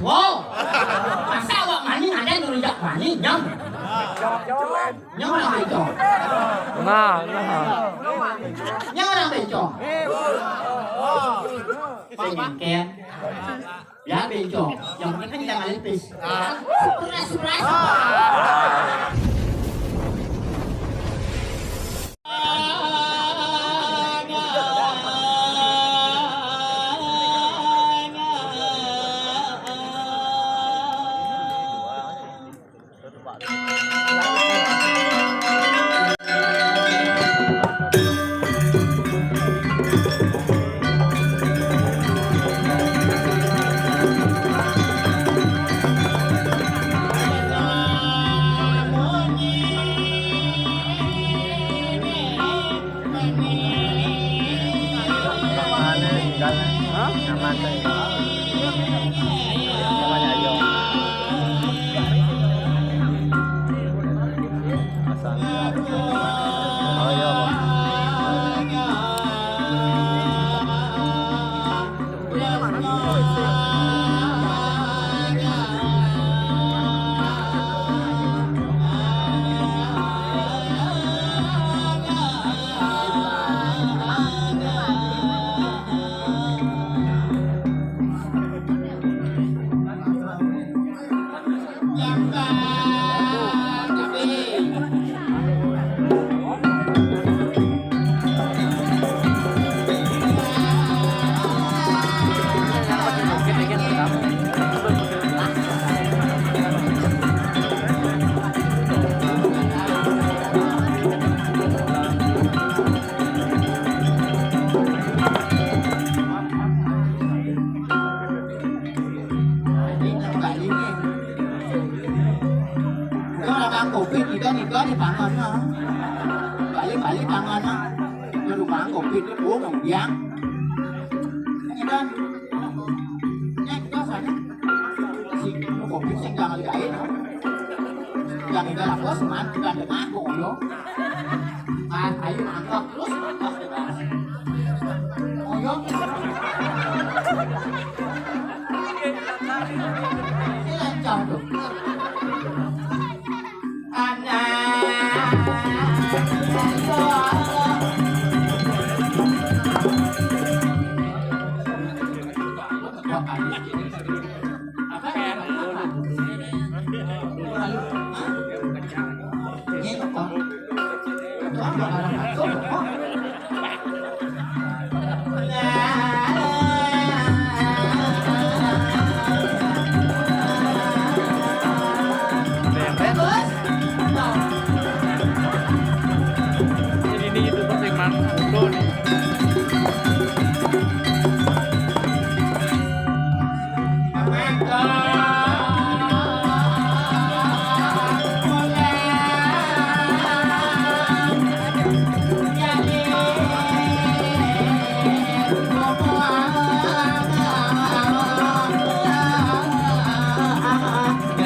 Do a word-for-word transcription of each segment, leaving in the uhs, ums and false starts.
Wow. Masa awak mani ada nurujak mani nyam. Nyam orang bencong. Nah, nah. Nyam orang bencong. Sing ken. Ya bencong. Yang penting jangan lipis. Surprise, surprise. Kalau orang covid kita nikah di tangannya. Balik-balik tangannya. Kalau orang covid itu bohong yang biang. Ini kan. Ini kita sana. Si covid sing jangan digain. Yang kita lakukan seman kita dengan bohong. Ah, ayo mangkok terus, mangkok terus. Oyong. Ini lancar tuh. Anak. Apa? Hah? Ini apa? Ini itu pasti mang ulo nih.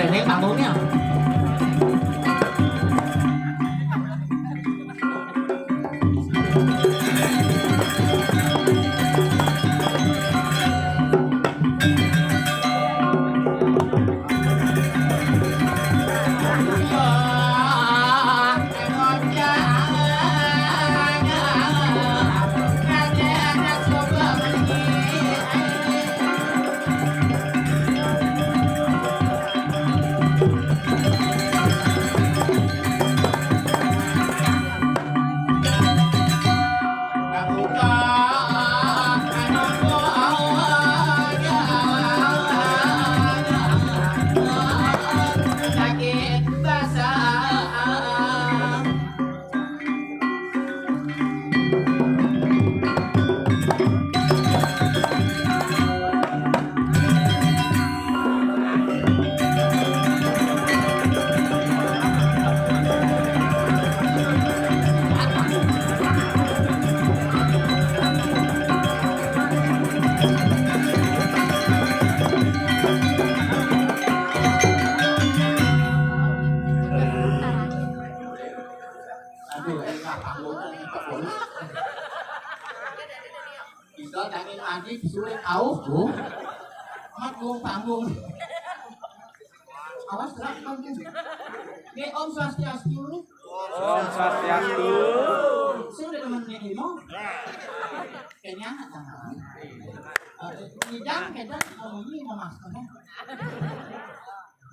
Ini panggungnya. Aduh, enak, aku. Bisa tangin mandi, disuruh kau, Bu. Panggung, panggung. Awas, gerak, panggung. Nggih, Om Swastiastu. Om Swastiastu. Sing udah temen nih, Imo? Kayaknya anak tangan. Eh, Ngidang, Ngidang, ngomongnya mau masker, kan?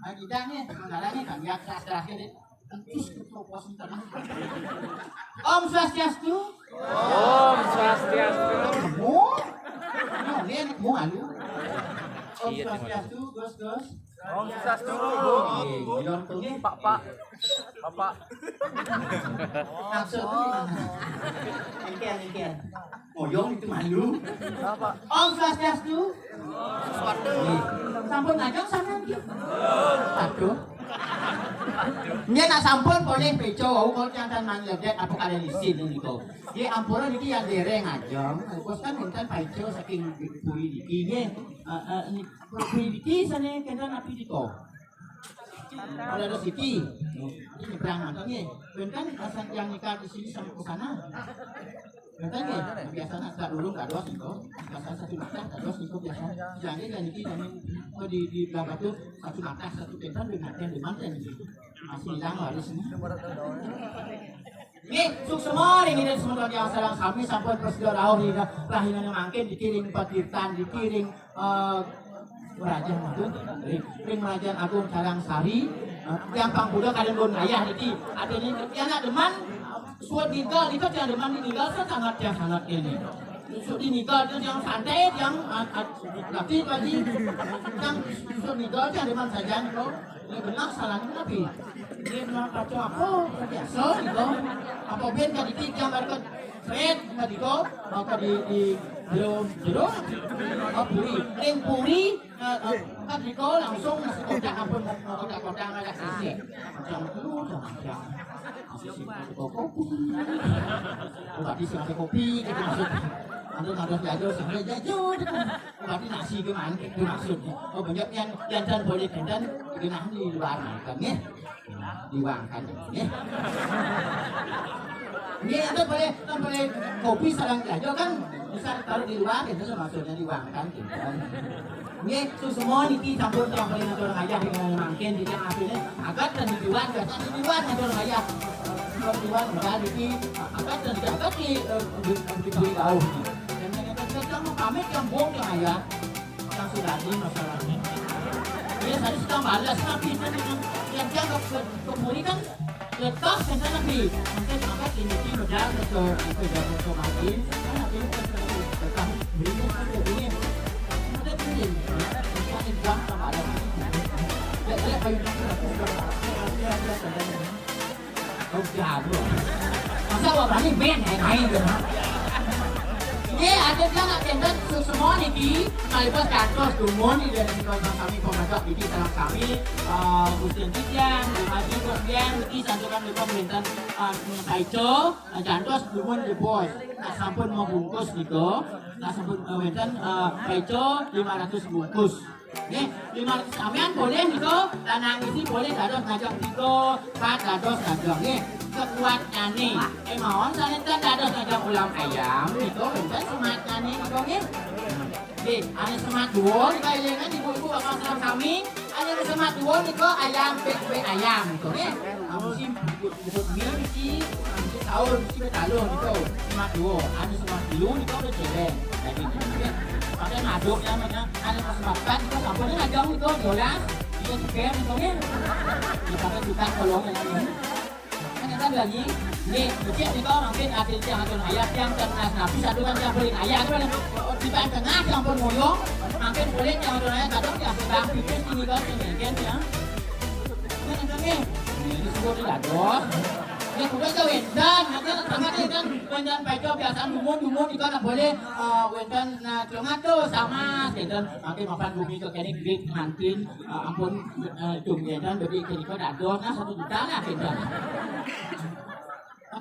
Ah, Ngidang nih, sementara nih, kan, ya, terakhir nih. Terus ke propos nih, kan? Om Swastiastu. Om Swastiastu. Mau? Mau, nih, mau, alu. Om Swastiastu, Gus, Gus. Om Swastiastu. Iya, iya, tuh, nih. Pak, Pak. Bapak. Maksudnya gimana? Engkel, engkel. Moyong itu malu. Bapak. Om Swastiastu. Nih, sampun ngajeng sampean iki? Aduh. Nggih, nak sampun polih peco wau kok jantan mangledek apa kalian isin niku. Nggih, ampura niki yang dereng ngajeng. Bos kan minta peco saking buri niki nggih. Eh, eh, niki buri niki sane kenten api diko. Kalau ada siki. Ini nyebrang nonton nggih. Kan asal yang nikah di sini sama ke sana. Kenten nggih, biasanya tak dulu nggak dos itu. Biasanya satu makan nggak dos itu biasa. Jadi yang ini yang di di belakang itu satu makan satu kenten dengan yang di mana yang di situ. Masih hilang warisnya. Nggih, suksma ring ida semeton yang sareng sami sampun prasida rauh ring rahinane mangkin dikiring patirtan, dikiring eh Raja Agung, ring, ring Raja Agung Karang Sari, eh, yang pang buda kadang don ayah niki. Artinya yang nak deman suat ninggal itu yang deman ninggal sangat yang sangat ini. Suat ninggal itu yang santai yang ah, ah, tapi lagi yang suat ninggal yang deman saja kok. Ini benar salahnya tapi ini mau kacau apa? Biasa gitu. Apa ben tadi tiga mereka seret tadi kok. Maka di di jero jero. Oh, puri, ring puri. Eh, eh, kan di kau langsung nasi kotak ampun mau kotak-kotak ada sisi. Macam tu macam macam. Sisi kopi. Berarti sisi kopi gitu maksud. Ada ada jago sampai jago. Berarti nasi ke mana itu maksudnya. Oh, banyak yang jantan boleh jantan genah di luar kan ya. Diwangkan ya. Ini ada boleh boleh kopi sareng jago kan bisa taruh di luar itu maksudnya diwangkan gitu kan. Nggih, suksma niki sampun yang paling ngatur ayah dengan mangkin di yang akhirnya agak dan di luar dan di luar ngatur ayah. Kalau di luar enggak niki agak dan di agak di eh, di di di jauh. Dan yang kata saya mau pamit yang buang ke ayah. Yang sudah di masalahnya. Dia tadi sudah balas tapi yang yang dia ke ke Puri kan letak sana nanti. Mungkin apa ini di modal ke ke ke ke mati. Kan nanti kita kita beri ke dia. Ada beri. Yang jam sama ada. Ya, ya, ayo, kita Oh, jago. Masa awak berani ben hai hai gitu. Nggih, ada dia nak tenda semua niki. Malibas kantos dumun di dalam kantos kami pemajak niki salam kami. Eh, Gusti Titian, Haji Gustian, niki santukan juga wenten eh, Kaico, eh, kantos dumun di bos. Nah, sampun mau bungkus gitu. Nah, sampun eh, wenten eh, Kaico lima ratus bungkus. Nggih, lima ratus sampean boleh niku, lanang isi boleh dados ngajeng tiga, empat dados ngajeng nggih. Sekuatnyane. Eh mawon sanenten dados ngajeng ulam ayam niku wenten sematnyane niku nggih. Nggih, ane semat dhuwur niku elingan ibu-ibu bapak sami, ane semat dhuwur niku ayam pik-pik ayam niku nggih. Musim Bubut mie niki, niki sahur niki wis dalu niku. Semat dua, anu semat telu niku wis dereng. Dadi niki pakai ngaduk ya, makanya anu pas makan niku sampune ngajeng niku dua belas. Iya juga niku nggih. Ya pakai juga tolong ya. Kan kita lagi nih, becik niku mungkin ada yang atur ayat yang ternas nabi satu kan yang paling ayat itu kan di tengah yang pun ngoyong, mungkin boleh yang atur ayat kadang yang sedang pipis ini kan ini kan ya. Ini kan nih, ini disebut dados. Ya kudu aja wénten, ada sama kan wénten pecah biasa dumun-dumun itu anak boleh eh, wénten nah celongat tuh sama gitu. Mungkin mapan bumi ke kene gede mantin eh, ampun eh, cung wénten bagi kene kok dados nah satu juta lah gitu. Nah,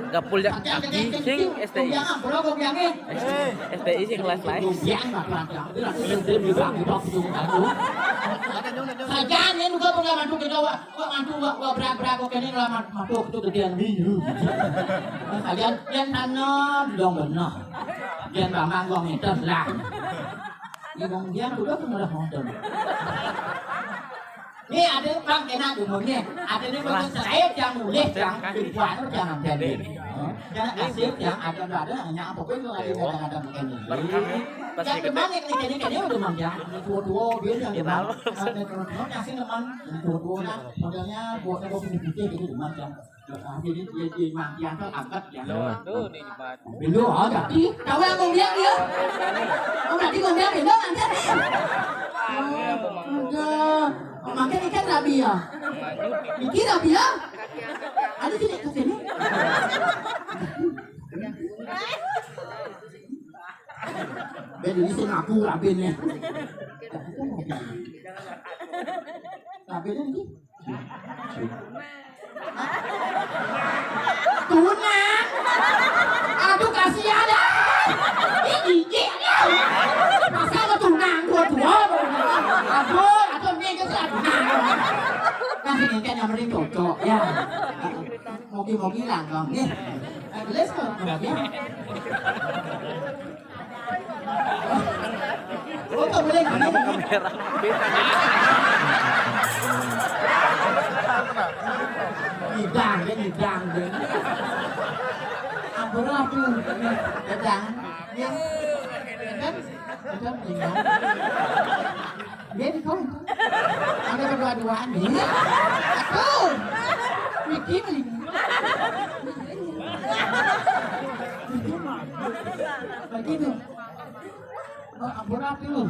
Gapul jak kaki sing S T I. Yang apa lo kok yang eh? S T I sing kelas lain. Yang apa lo? Saja ini juga pernah mantu kita, wak, wak mantu, wak, wak, berak, berak, kok ini lah mantu itu gedean biru. Saja yang sana dong benar. Yang bamang gong itu lah. Ini gong dia udah pernah nonton. Nih ada bang enak umurnya. Ada nih bang saya yang mulai yang dibuat jangan jadi. Jangan kasih yang ada ada hanya apa pun kalau ada ada begini. Yang teman yang ini ini udah mang yang tua tua biar yang teman. Ada teman kasih teman tua tua lah. Modelnya buatnya buat putih putih gitu teman yang. Jadi dia dia mang yang tuh angkat yang. Tuh nih cepat. Belum ada. Ih, tahu yang ngomong dia? Oh, berarti ngomong belum angkat nih. Udah. Makan ikan rabi ya? Iki rabi ya? Ada sini ke sini. Ben ini sing aku rabine. Rabine iki. Tunang. Aduh kasihan ya. Ini iki. Masa lo tunang dua-dua. Aduh, aduh ini ke sana. Nah, ini kan yang mending cocok ya. Mogi-mogi langgang nih. Eh, gelis kok. Oh, tak boleh gini. Ngidang, dia ngidang, dia. Ampun lah, tuh. Ngidang. Ya. Ya kan? Ada bingung. Dia di kau. Ada kedua-duaan nih. Aku. Wiki paling. Begitu. Oh, ampun, api lu.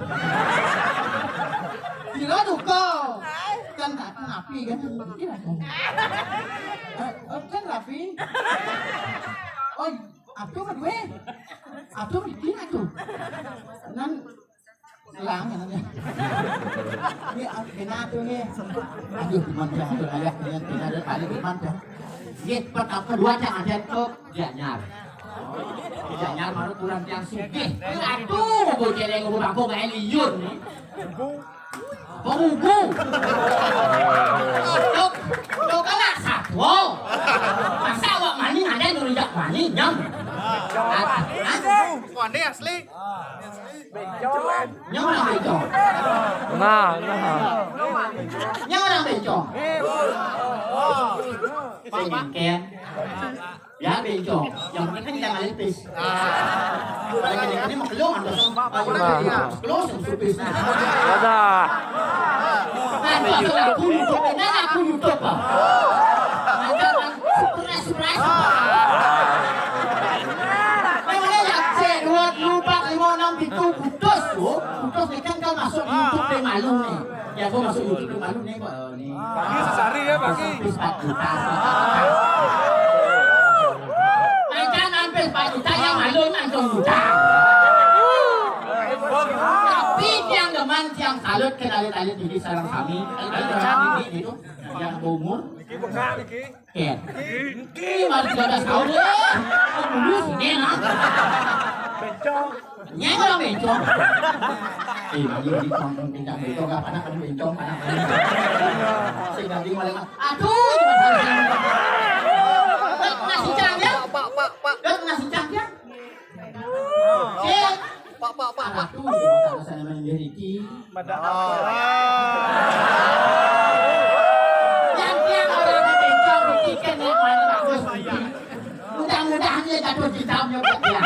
Kira duko. Kan tak api kan. Kira kan. Eh, oh, kan rapi. Oh, api mah gue. Api bikin atuh. Nan selang ya. Ini kena tuh nih. Aduh, gimana tuh ayah, kena, kena ada kali gimana tuh. Ye, pertama kedua cang ada ke Gianyar. Gianyar mah kurang tiang sugih. Aduh, bocah yang ngomong aku main liur nih. Pemugu. Dok, dok anak satwa. Masa awak mani ada nurujak mani nyam. Konde asli. Nyam orang bencong. Nah, nah. Nyam orang bencong. Pak Bangken. Ya, bencong. Yang penting kan kita ngalih pis. Kalau ini mau keluar, terus mau keluar, terus mau pis. Ada. Nah, itu adalah aku YouTube. Nah, aku YouTube, Pak. Macam kan, surprise, surprise. Namanya ya, C dua, empat, lima, enam, itu putus, tuh. Putus nih kan kau masuk YouTube deh malu nih. Ya, gua masuk YouTube deh malu nih, Pak. Pagi sesari ya, pagi. Pis empat juta. Mancan hampir empat juta, yang malu langsung juta. Tapi tiang demen, tiang salut, kenali-tali diri sareng sami. Yang umur. Niki bengak niki. Ken. Ini baru tiga belas tahun, eh. Lulus, ini, nah. Bencong. Nyai orang bencong. Eh, bagi bencong, bencong, bencong, apa nak bencong, apa nak bencong. Sing ganti malah, aduh, cuma sing. Nasi cang ya? Pak, pak, pak, pak. Nasi cang ya? Pak, pak, pak, pak. Aduh, cuma sana main jeriki. Yang tiang orang bencong, ikan yang mana bagus. Mudah-mudahan dia jatuh cinta punya dia.